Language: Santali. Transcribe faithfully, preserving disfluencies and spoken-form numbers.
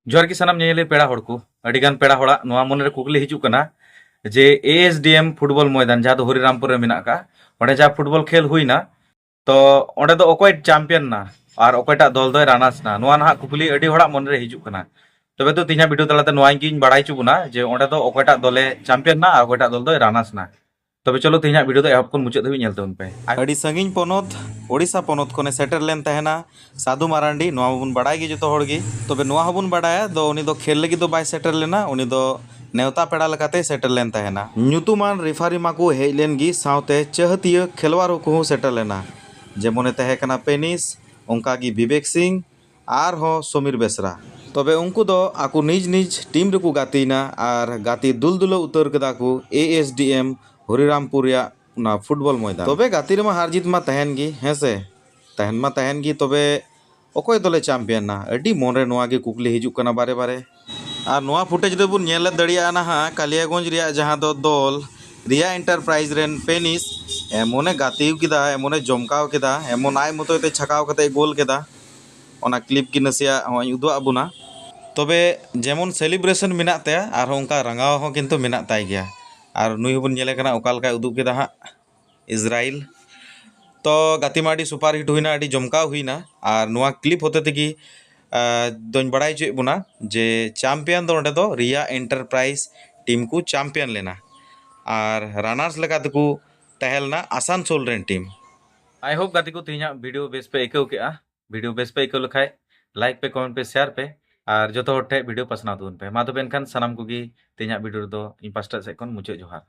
ᱡᱚᱦᱟᱨ ᱜᱮ ᱥᱟᱱᱟᱢ ᱧᱮᱧᱮᱞᱤᱭᱟᱹ ᱯᱮᱲᱟ ᱦᱚᱲ ᱠᱚ᱾ ᱟᱹᱰᱤ ᱜᱟᱱ ᱯᱮᱲᱟ ᱦᱚᱲᱟᱜ ᱱᱚᱣᱟ ᱢᱚᱱᱮᱨᱮ ᱠᱩᱠᱞᱤ ᱦᱤᱡᱩᱜ ᱠᱟᱱᱟ ᱡᱮ ᱮ ᱮᱥ ᱰᱤ ᱮᱢ ᱯᱷᱩᱴᱵᱚᱞ ᱢᱚᱭᱫᱟᱱ, ᱡᱟᱦᱟᱸ ᱫᱚ ᱦᱚᱨᱤᱨᱟᱢᱯᱩᱨ ᱨᱮ ᱢᱮᱱᱟᱜ ᱟᱠᱟᱫ, ᱚᱸᱰᱮ ᱡᱟᱦᱟᱸ ᱯᱷᱩᱴᱵᱚᱞ ᱠᱷᱮᱞ ᱦᱩᱭᱱᱟ, ᱛᱚ ᱚᱸᱰᱮ ᱫᱚ ᱚᱠᱚᱭ ᱪᱟᱢᱯᱤᱭᱟᱱ ᱱᱟ ᱟᱨ ᱚᱠᱚᱭᱴᱟᱜ ᱫᱚᱞ ᱫᱚᱭ ᱨᱟᱱᱟᱨᱥ ᱱᱟ, ᱱᱚᱣᱟ ᱱᱟᱦᱟᱜ ᱠᱩᱠᱞᱤ ᱟᱹᱰᱤ ᱦᱚᱲᱟᱜ ᱢᱚᱱᱮᱨᱮ ᱦᱤᱡᱩᱜ ᱠᱟᱱᱟ᱾ ᱛᱚᱵᱮ ᱛᱚ ᱛᱮᱦᱮᱧᱟᱜ ᱵᱷᱤᱰᱤᱭᱳ ᱛᱟᱞᱟᱛᱮ ᱱᱚᱣᱟ ᱜᱤᱧ ᱵᱟᱲᱟᱭ ᱦᱚᱪᱚ ᱵᱚᱱᱟ ᱡᱮ ᱚᱸᱰᱮ ᱫᱚ ᱚᱠᱚᱭᱴᱟᱜ ᱫᱚᱞᱮ ᱪᱟᱢᱯᱤᱭᱟᱱ ᱱᱟ ᱟᱨ ᱚᱠᱚᱭᱴᱟᱜ ᱫᱚᱞ ᱫᱚᱭ ᱨᱟᱱᱟᱨᱥ ᱱᱟ᱾ ᱛᱚᱵᱮ ᱪᱚᱞᱚ ᱛᱮᱦᱮᱧᱟᱜ ᱵᱷᱤᱰᱤᱭᱳ ᱫᱚ ᱮᱦᱚᱵ ᱠᱷᱚᱱ ᱢᱩᱪᱟᱹᱫ ᱫᱷᱟᱹᱵᱤᱡ ᱧᱮᱞ ᱛᱟᱵᱚᱱ ᱯᱮ᱾ ᱟᱹᱰᱤ ᱥᱟᱺᱜᱤᱧ ᱯᱚᱱᱚᱛ ᱳᱰᱤᱥᱟ ᱯᱚᱱᱚᱛ ᱠᱷᱚᱱᱮ ᱥᱮᱴᱮᱨ ᱞᱮᱱ ᱛᱟᱦᱮᱱᱟ ᱥᱟᱹᱫᱷᱩ ᱢᱟᱨᱟᱱᱰᱤ, ᱱᱚᱣᱟ ᱢᱟᱵᱚᱱ ᱵᱟᱲᱟᱭ ᱜᱮ ᱡᱚᱛᱚ ᱦᱚᱲ ᱜᱮ᱾ ᱛᱚᱵᱮ ᱱᱚᱣᱟ ᱦᱚᱸᱵᱚᱱ ᱵᱟᱲᱟᱭᱟ ᱫᱚ ᱩᱱᱤ ᱫᱚ ᱠᱷᱮᱞ ᱞᱟᱹᱜᱤᱫ ᱫᱚ ᱵᱟᱭ ᱥᱮᱴᱮᱨ ᱞᱮᱱᱟ, ᱩᱱᱤ ᱫᱚ ᱱᱮᱣᱛᱟ ᱯᱮᱲᱟ ᱞᱮᱠᱟᱛᱮᱭ ᱥᱮᱴᱮᱨ ᱞᱮᱱ ᱛᱟᱦᱮᱱᱟ᱾ ᱧᱩᱛᱩᱢᱟᱱ ᱨᱮᱯᱷᱟᱨᱤ ᱢᱟᱠᱚ ᱦᱮᱡ ᱞᱮᱱ ᱜᱮ, ᱥᱟᱶᱛᱮ ᱪᱟᱹᱦᱟᱹᱛᱤᱭᱟᱹ ᱠᱷᱮᱞᱣᱟᱲ ᱠᱚᱦᱚᱸ ᱥᱮᱴᱮᱨ ᱞᱮᱱᱟ, ᱡᱮᱢᱚᱱᱮ ᱛᱟᱦᱮᱸ ᱠᱟᱱᱟ ᱯᱮᱱᱤᱥ, ᱚᱱᱠᱟ ᱜᱮ ᱵᱤᱵᱮᱠ ᱥᱤᱝ, ᱟᱨᱦᱚᱸ ᱥᱚᱢᱤᱨ ᱵᱮᱥᱨᱟ᱾ ᱛᱚᱵᱮ ᱩᱱᱠᱩ ᱫᱚ ᱟᱠᱚ ᱱᱤᱡᱽ ᱱᱤᱡᱽ ᱴᱤᱢ ᱨᱮᱠᱚ ᱜᱟᱛᱮᱭᱮᱱᱟ ᱟᱨ ᱜᱟᱛᱮ ᱫᱩᱞ ᱫᱩᱞᱟᱹᱣ ᱩᱛᱟᱹᱨ ᱠᱮᱫᱟ ᱠᱚ ᱮ ᱮᱥ ᱰᱤ ᱮᱢ ᱦᱚᱨᱤᱨᱟᱢᱯᱩᱨ ᱨᱮᱭᱟᱜ ᱚᱱᱟ ᱯᱷᱩᱴᱵᱚᱞ ᱢᱚᱭᱫᱟᱱ᱾ ᱛᱚᱵᱮ ᱜᱟᱛᱮ ᱨᱮᱢᱟ ᱦᱟᱨ ᱡᱤᱛ ᱢᱟ ᱛᱟᱦᱮᱱ ᱜᱮ, ᱦᱮᱸ ᱥᱮ? ᱛᱟᱦᱮᱱ ᱢᱟ ᱛᱟᱦᱮᱱ ᱜᱮ, ᱛᱚᱵᱮ ᱚᱠᱚᱭ ᱫᱚᱞᱮ ᱪᱟᱢᱯᱤᱭᱟᱱ ᱱᱟ? ᱟᱹᱰᱤ ᱢᱚᱱᱨᱮ ᱱᱚᱣᱟ ᱜᱮ ᱠᱩᱠᱞᱤ ᱦᱤᱡᱩᱜ ᱠᱟᱱᱟ ᱵᱟᱨᱮ ᱵᱟᱨᱮ᱾ ᱟᱨ ᱱᱚᱣᱟ ᱯᱷᱩᱴᱮᱡᱽ ᱨᱮᱵᱚᱱ ᱧᱮᱞ ᱫᱟᱲᱮᱭᱟᱜᱼᱟ ᱱᱟᱦᱟᱜ ᱠᱟᱞᱤᱭᱟᱜᱚᱸᱡᱽ ᱨᱮᱭᱟᱜ ᱡᱟᱦᱟᱸ ᱫᱚ ᱫᱚᱞ ᱨᱤᱭᱟ ᱮᱱᱴᱟᱨᱯᱨᱟᱭᱤᱡᱽ ᱨᱮᱱ ᱯᱮᱱᱤᱥ ᱮᱢᱚᱱᱮ ᱜᱟᱛᱮ ᱠᱮᱫᱟ, ᱮᱢᱚᱱᱮ ᱡᱚᱢᱠᱟᱣ ᱠᱮᱫᱟ, ᱮᱢᱚᱱ ᱟᱡ ᱢᱚᱛᱚᱡ ᱛᱮ ᱪᱷᱟᱠᱟᱣ ᱠᱟᱛᱮ ᱜᱳᱞ ᱠᱮᱫᱟ᱾ ᱚᱱᱟ ᱠᱞᱤᱯ ᱜᱮ ᱱᱟᱥᱮᱭᱟᱜ ᱦᱚᱸᱜᱼᱚᱭ ᱩᱫᱩᱜ ᱟᱫ ᱵᱚᱱᱟ᱾ ᱛᱚᱵᱮ ᱡᱮᱢᱚᱱ ᱥᱮᱞᱤᱵᱨᱮᱥᱚᱱ ᱢᱮᱱᱟᱜ ᱛᱟᱭᱟ, ᱟᱨᱦᱚᱸ ᱚᱱᱠᱟ ᱨᱟᱸᱜᱟᱣ ᱦᱚᱸ ᱠᱤᱱᱛᱩ ᱢᱮᱱᱟᱜ ᱛᱟᱭ ᱜᱮᱭᱟ᱾ ᱟᱨ ᱱᱩᱭ ᱦᱚᱸᱵᱚᱱ ᱧᱮᱞᱮ ᱠᱟᱱᱟ ᱚᱠᱟ ᱞᱮᱠᱟᱭ ᱩᱫᱩᱜ ᱠᱮᱫᱟ ᱦᱟᱸᱜ ᱤᱥᱨᱟᱭᱮᱞ᱾ ᱛᱚ ᱜᱟᱛᱮ ᱢᱟ ᱟᱹᱰᱤ ᱥᱩᱯᱟᱨ ᱦᱤᱴ ᱦᱩᱭᱱᱟ, ᱟᱹᱰᱤ ᱡᱚᱢᱠᱟᱣ ᱦᱩᱭᱱᱟ᱾ ᱟᱨ ᱱᱚᱣᱟ ᱠᱞᱤᱯ ᱦᱚᱛᱮ ᱛᱮᱜᱮ ᱟᱨ ᱫᱚᱧ ᱵᱟᱲᱟᱭ ᱦᱚᱪᱚᱭᱮᱫ ᱵᱚᱱᱟ ᱡᱮ ᱪᱟᱢᱯᱤᱭᱟᱱ ᱫᱚ ᱚᱸᱰᱮ ᱫᱚ ᱨᱤᱭᱟ ᱮᱱᱴᱟᱨᱯᱨᱟᱭᱤᱡᱽ ᱴᱤᱢ ᱠᱚ ᱪᱟᱢᱯᱤᱭᱟᱱ ᱞᱮᱱᱟ ᱟᱨ ᱨᱟᱱᱟᱨᱥ ᱞᱮᱠᱟ ᱛᱮᱠᱚ ᱛᱟᱦᱮᱸ ᱞᱮᱱᱟ ᱟᱥᱟᱱᱥᱳᱞ ᱨᱮᱱ ᱴᱤᱢ᱾ ᱟᱭ ᱦᱳᱯ ᱜᱟᱛᱮ ᱠᱚ ᱛᱮᱦᱮᱧᱟᱜ ᱵᱷᱤᱰᱤᱭᱳ ᱵᱮᱥ ᱯᱮ ᱟᱹᱭᱠᱟᱹᱣ ᱠᱮᱜᱼᱟ᱾ ᱵᱷᱤᱰᱤᱭᱳ ᱵᱮᱥ ᱯᱮ ᱟᱹᱭᱠᱟᱹᱣ ᱞᱮᱠᱷᱟᱡ ᱞᱟᱭᱤᱠ ᱯᱮ, ᱠᱚᱢᱮᱱᱴ ᱯᱮ, ᱥᱮᱭᱟᱨ ᱯᱮ ᱟᱨ ᱡᱚᱛᱚ ᱦᱚᱲ ᱴᱷᱮᱱ ᱵᱷᱤᱰᱤᱭᱳ ᱯᱟᱥᱱᱟᱣ ᱛᱟᱵᱚᱱ ᱯᱮ᱾ ᱢᱟ ᱛᱚᱵᱮ ᱮᱱᱠᱷᱟᱱ ᱥᱟᱱᱟᱢ ᱠᱚᱜᱮ ᱛᱮᱦᱮᱧᱟᱜ ᱵᱷᱤᱰᱤᱭᱳ ᱨᱮᱫᱚ ᱤᱧ ᱯᱟᱥᱴᱟ ᱥᱮᱫ ᱠᱷᱚᱱ ᱢᱩᱪᱟᱹᱫ ᱡᱚᱦᱟᱨ᱾